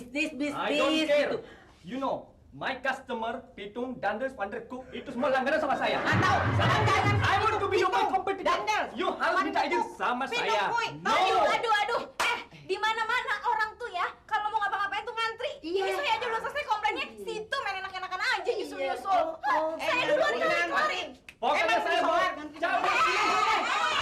bisnis. I don't care. You know, my customer, Pitung, Dandel, Pandre Cook, itu semua langganan sama saya. Atau langganan I want to be your competitor. Dandel. You harus minta izin sama saya. No. Aduh. Di mana-mana orang tuh ya, kalau mau ngapa-ngapain tuh ngantri. Ini saya aja belum selesai komplainnya, situ main enak-enakan aja nyusul-nyusul. Saya duluan kemarin. Pokoknya saya mau cabut.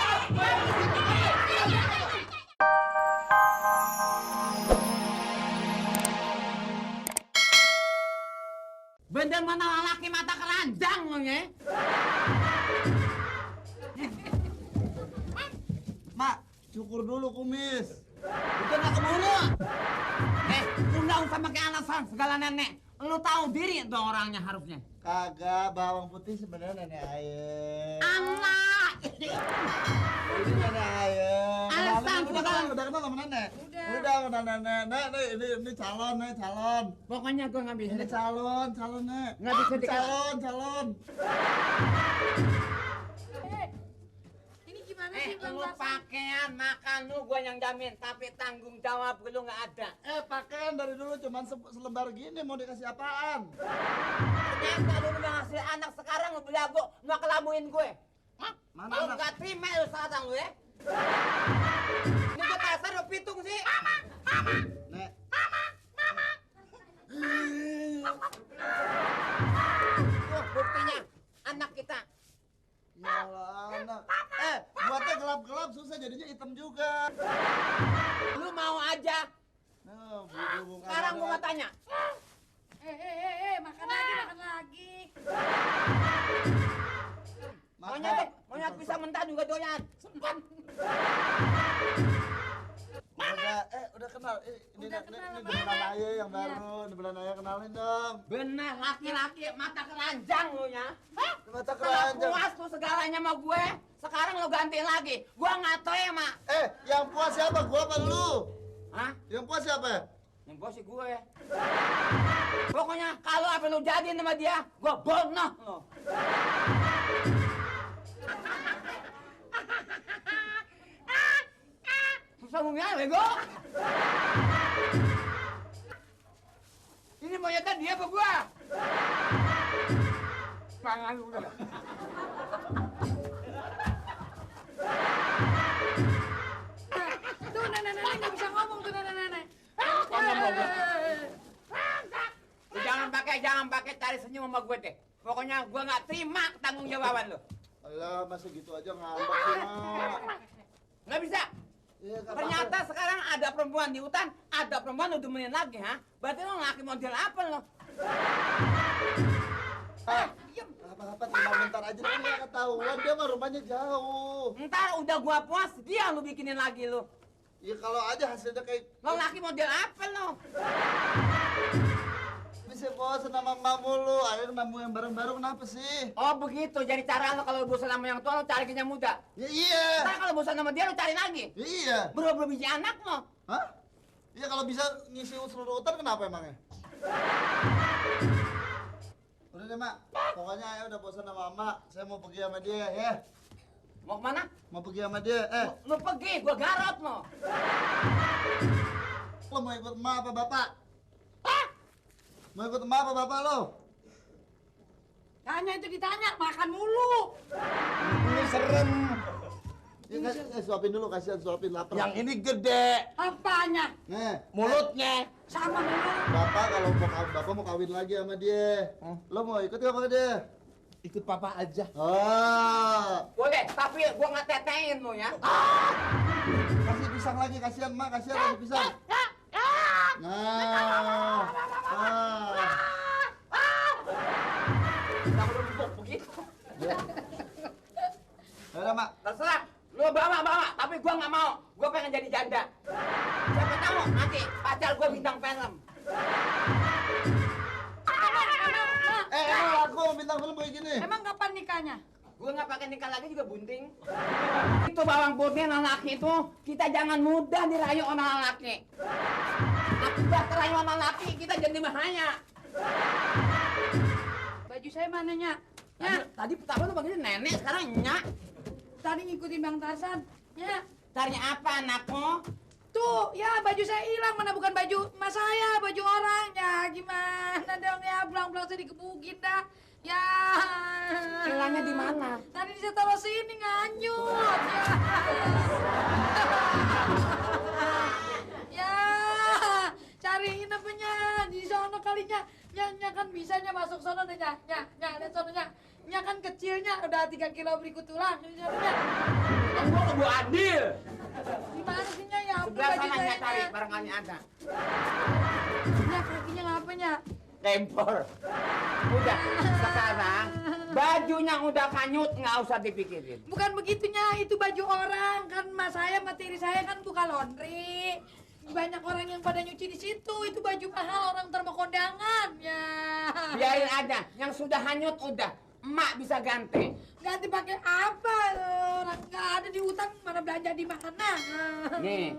Bener mana laki mata keranjang lo ya? Mak, cukur dulu kumis. Udah gak keburu. Undang sama kayak alasan segala nenek. Lu tahu diri dong orangnya harusnya. Kagak, bawang putih sebenarnya nenek ayah. Anak. Ini nenek ayah. Alasan Udah kenal sama nenek. Udah nenek. Ini calon. Pokoknya gue nggak bisa. Ini calon nek. Nggak bisa Calon. Ini gimana sih Bang Lu Tarsan? pakaian makan lu gue yang jamin, tapi tanggung jawab lu nggak ada. Pakaian dari dulu cuman selembar gini, mau dikasih apaan? Ternyata lu udah ngasih anak, sekarang lu belagu mau kelamuin gue. Mana Lu anak? nggak terima lu sekarang lu ya? Ini gue pasar lu pitung sih. Nek. Tuh buktinya anak kita. Ya Allah, anak. Buatnya gelap-gelap susah jadinya hitam juga. Lu mau aja. Bubung Sekarang gue mau tanya. Makan lagi. Monyet bisa mentah juga doyan. Sempat. Udah kenal. Ini beneran ayah yang baru. Ini beneran ayah, kenalin dong. Bener laki-laki mata keranjang lu ya. Mata Setelah keranjang. puas tuh segalanya sama gue, sekarang lu gantiin lagi. Gua nggak tahu ya, Mak. Yang puas siapa? Gua apa lu? Hah? Yang puas siapa? Yang bos sih gue. Pokoknya kalau apa lu jadiin sama dia, gua bonoh lo. Susah ngomongnya, bego. Ini monyetnya dia apa gua? Pangan udah. Tuh nenek-nenek nggak bisa ngomong tuh nenek-nenek. Jangan pakai cari senyum sama gue deh. Pokoknya gue nggak terima tanggung jawaban lo. Alah, masa gitu aja ngambek sih, Mak. Nggak bisa. Iya, nggak Ternyata apa-apa. sekarang ada perempuan di hutan, ada perempuan lo demenin lagi, ha? Berarti lo laki model apa lo? Apa-apa, tinggal bentar aja kan nggak ketahuan. Dia mah rumahnya jauh. Ntar udah gua puas, dia lo bikinin lagi lo. Ya kalau aja hasilnya kayak Lo laki model apa lo? bisa bosan sama emak mulu. Ayo nemu yang bareng-bareng kenapa sih? Oh begitu, jadi cara lo kalau bosan sama yang tua lo cari yang muda. Ya iya. Ntar kalau bosan sama dia lo cari lagi. Iya. Berapa biji anak lo? Hah? Iya kalau bisa ngisi seluruh hutan kenapa emangnya? Udah deh, Mak. Pokoknya ayo udah bosan sama Mak. Saya mau pergi sama dia ya. Mau kemana? Mau pergi sama dia. Lo pergi, gua garot lo. Lo mau ikut emak apa bapak? Mau ikut emak apa bapak lo? Tanya itu ditanya, makan mulu. Ini serem. Ya, suapin dulu, kasihan suapin lapar. Yang ini gede, Apanya? Nih, mulutnya. Sama mulu. bapak kalau bapak mau kawin lagi sama dia. Lo mau ikut gak sama dia? Ikut papa aja. Oh, Boleh, tapi gua nggak tetein lo ya. kasih pisang lagi, kasihan Mak, kasihan kasih pisang. Nah, Udah lembut begitu. Udah Mak. Terserah, lu bawa, tapi gua nggak mau. Gua pengen jadi janda. Siapa tahu nanti pacar gua bintang film. Emang aku mau bintang film kayak gini. Emang kapan nikahnya? Gua nggak pakai nikah lagi juga bunting. Itu bawang putih anak laki itu, kita jangan mudah dirayu anak laki. Akibat terayu anak laki, kita jadi bahaya. Baju saya mana, Nyak? Nyak, Tadi pertama lu panggilnya nenek, sekarang nyak. tadi ngikutin Bang Tarsan. Nyak, Cari apa anakmu? Tuh, ya baju saya hilang, mana bukan baju emas saya, baju orang. Ya gimana dong ya, belang-belang saya dikebukin dah. Ya. Hilangnya di mana? Tadi saya taruh sini nganyut. Ya. Ya, cariin apanya di sono kalinya. Nya kan bisanya masuk sono deh, nya lihat sononya. Nya kan kecilnya udah 3 kilo berikut tulang. Gua ke Bu Adil. Di mana sih nya ya? Ampun, Sebelah baju sana saya, nya cari, Nya. barangkali ada. Nya kakinya ngapanya? Tempor. Udah, sekarang bajunya udah kanyut, nggak usah dipikirin. Bukan begitunya, itu baju orang. Kan mas saya, materi saya kan buka laundry. Banyak orang yang pada nyuci di situ. Itu baju mahal orang terima kondangan. Ya. Biarin aja, yang sudah hanyut udah. Emak bisa ganti. Ganti pakai apa? Orang nggak ada di hutan, mana belanja di mana? Nih,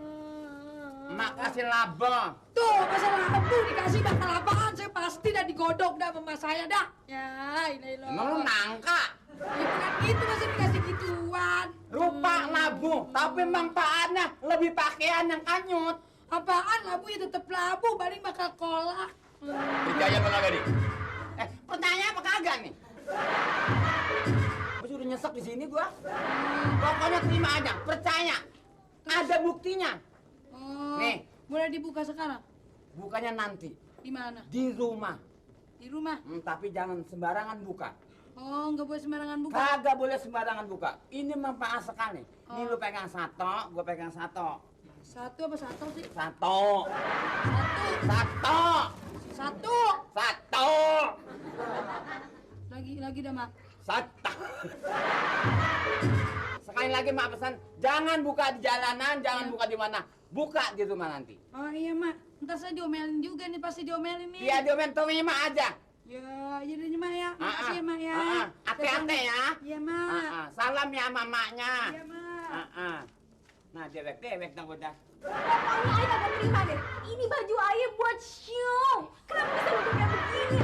emak kasih laba. Tuh, masalah lampu dikasih bakal apaan? Saya pasti dah digodok dah sama mas saya dah. Ya, ini loh. Emang lu nangka? Ya bukan gitu, masa dikasih gituan. Rupa labu, tapi manfaatnya lebih pakaian yang kanyut. Apaan labu ya tetep labu, paling bakal kolak. Percaya apa kagak nih? Pertanyaan apa kagak nih? Gua sudah nyesek di sini gua. Pokoknya terima aja, percaya. Ada buktinya. Oh, Nih. boleh dibuka sekarang? Bukannya nanti, Di mana? di rumah. Di rumah? Tapi jangan sembarangan buka. Oh, nggak boleh sembarangan buka. Kagak boleh sembarangan buka. Ini manfaat sekali. Ini Oh. lu pegang satu, gua pegang satu. Satu apa satu sih? Satu. Satu. Satu. Satu. Satu. Lagi dah, Mak. Satu. Sekali lagi mak pesan, jangan buka di jalanan, jangan buka di mana. Buka di rumah nanti. Oh iya, Mak. Ntar saya diomelin juga nih, pasti diomelin nih. Iya, diomelin Tommy mak aja. Ya, jadi Mak ya. Makasih ya, Mak ya. Hati-hati ya. Iya, Mak. Salam ya sama maknya. Iya, Mak. Nah, dewek dong udah. Pokoknya Ayah kagak terima deh. Ini baju Ayah buat show. Kenapa bisa bentuknya begini?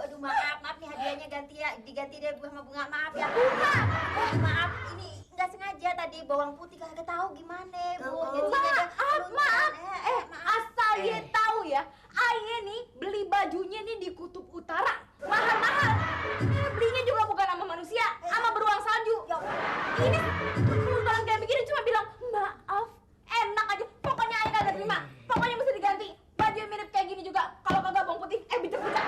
Aduh, maaf nih hadiahnya diganti deh sama bunga, maaf ya. Maaf, ini nggak sengaja tadi bawang putih kagak tahu gimana, Bu. Maaf. Asal ye tahu ya, Ayah nih beli bajunya nih di Kutub Utara. Mahal-mahal. Belinya juga bukan sama manusia, sama beruang salju. Ini pelunturan kayak begini cuma bilang, maaf, enak aja. Pokoknya Ayah kagak terima. Pokoknya mesti diganti. Baju yang mirip kayak gini juga. Kalau kagak bawang putih, bicak-bicak.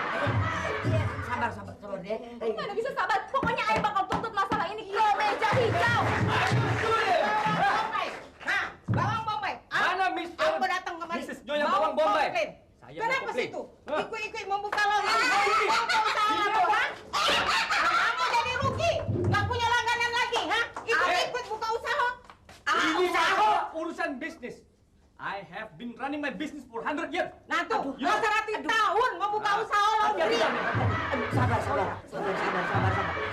Sabar deh. Gimana bisa sabar? Pokoknya Ayah bakal tuntut masalah ini ke meja hijau. Hah, bawang bombay. Mana Mr. Aku datang kemari. Mrs. Nyonya Bawang Bombay. komplain. Saya Kenapa mau komplain. situ? Hah? Ikut-ikut mau buka lowongan. Mau usaha apa, ha? Kamu jadi rugi. Nggak punya langganan lagi, ha? Ikut-ikut buka usaha. Ini urusan bisnis. I have been running my business for 100 years. Nah tuh, You know. 100 tahun mau buka usaha laundry. Sabar.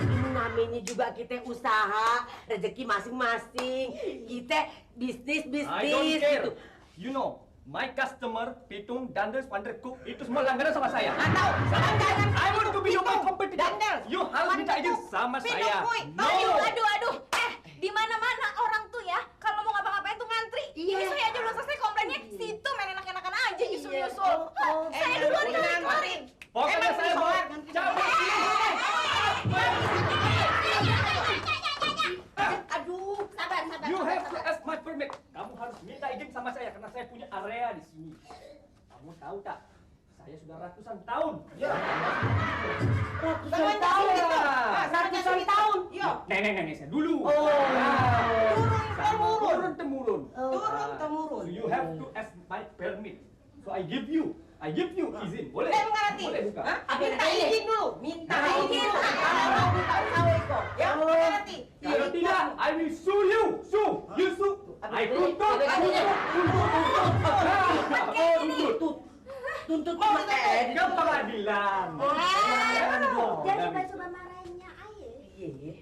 Ini namanya juga kita usaha, rezeki masing-masing. Kita bisnis I don't care. gitu. You know, my customer, Pitung, Dandel, Pandercook, itu semua langganan sama saya. Atau langganan I want to be your Pitung, competitor. Dandel, You harus minta izin Pandercook, sama Pitung, saya. Kuy. No. Aduh. Di mana-mana orang tuh ya, kalau mau ngapa-ngapain tuh ngantri. Ini saya aja belum selesai komplainnya. Situ main enak-enakan aja nyusul-nyusul. Saya duluan kali. Pokoknya saya mau cabut. Aduh, sabar. You have to ask my permit. Kamu harus minta izin sama saya karena saya punya area di sini. Kamu tahu tak? Saya sudah ratusan tahun. Ratusan tahun. Ratusan tahun. Yo. Nenek saya dulu. Turun temurun. temurun. So you have to ask my permit. So I give you izin. Boleh? Boleh mengerti? Boleh buka. Minta izin dulu. Minta izin. Kalau mau buka usaha itu. Ya, mengerti? Kalau tidak, I will sue you. You sue. I tuntut. Tuntut Ke pengadilan. Jangan coba-coba marahinnya Ayah.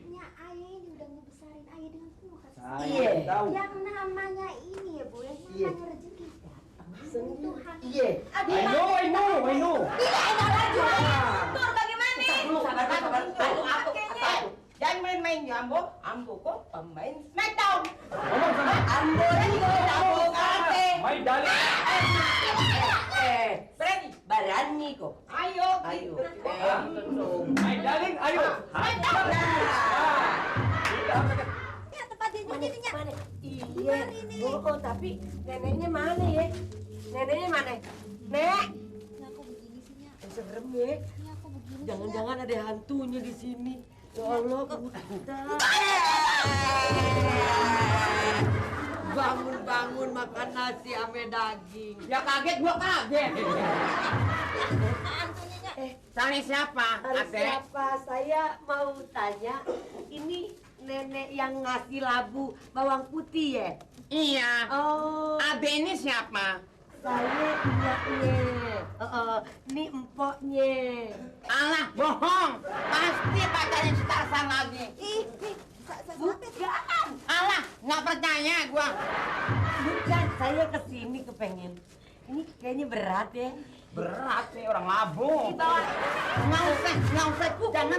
Nya Ayah ini udah ngebesarin Ayah dengan penuh kasih sayang. Saya tahu. Yang namanya ini ya, Bu, yang namanya rezeki datang. Sentuhan. Iya. I know. Tidak enak lagi. Tur bagaimana? Sabar. Jangan main-main ya, Ambo. Ambo kok pemain Smackdown. Ngomong sama Ambo ini Mana ini, Nyak? Mana? Iya. Gimana ini? Oh, tapi neneknya mana ya? Neneknya mana? Nek, Ya kok begini sih, Nyak? serem ya. Ya kok begini sih, Jangan-jangan ada hantunya di sini. Ya Allah, buta. Bangun-bangun makan nasi ame daging. Ya kaget, gua kaget. hantunya, Nyak? Tanya siapa? Harus Adek? siapa? Saya mau tanya, ini nenek yang ngasih labu bawang putih ya? Iya. Oh, Adek ini siapa? saya ingatnya. Ini empoknya. Alah, bohong. Pasti pacarnya si Tarzan lagi. Ih, siapa sih? Bukan. Alah, nggak percaya gua. Bukan, saya kesini kepengen. Ini kayaknya berat ya. Berat sih orang labu. Dibawa. Nggak usah. Jangan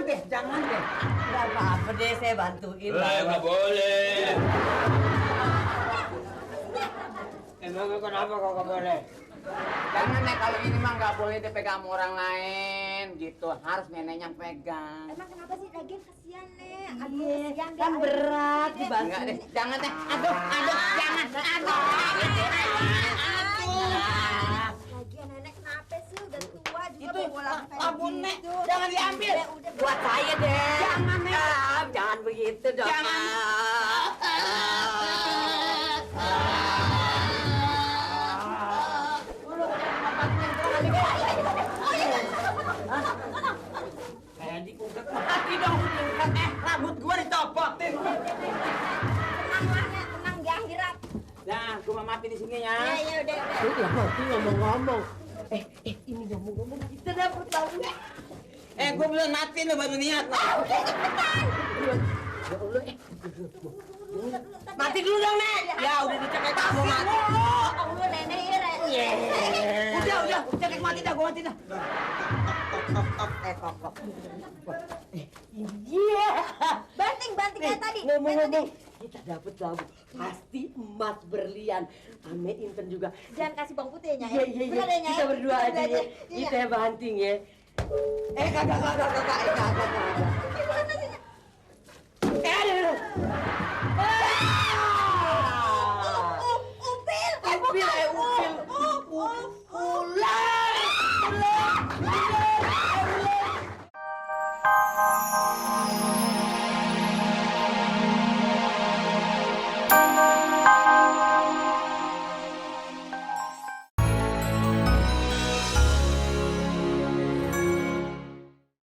deh. Nggak apa-apa deh, saya bantuin. Nggak boleh. Emang kenapa kok nggak boleh? Jangan deh, kalau ini mah nggak boleh dipegang sama orang lain gitu. Harus nenek yang pegang. Emang kenapa sih? Lagian kasihan, Nek. Iya, kasihan deh. kan berat Enggak dibantu. deh, jangan deh. Aduh, jangan. Aduh. Lagian nenek kenapa sih? Udah tua juga Itu bola labu nek, jangan diambil. Udah Buat saya deh. Jangan, Nek. Jangan begitu dong. Jangan. Kayak diungkep. Mati dong. Rambut gua dicopotin. tenang lah, Nek. Tenang di akhirat. Nah, gua mau mati di sini ya. Ya udah. Lah, mati ngomong-ngomong. Ini ngomong-ngomong kita dapat labu. Gua belum mati lo baru niat lo. Ya Allah, mati dulu dong, Nek. Ya udah dicekek kamu mati. Allah, nenek ira. Udah, cekek mati dah, gua mati dah. Iya. Banting kayak tadi. Ngomong-ngomong, kita dapat labu. Pasti emas berlian. Ame Inten juga. Jangan kasih bang putih ya, Nyak. Iya. Bener ya, Nyak? Kita berdua Bener aja ya. Iya. Kita banting ya. Kagak. Gimana sih, Nyak? Aduh.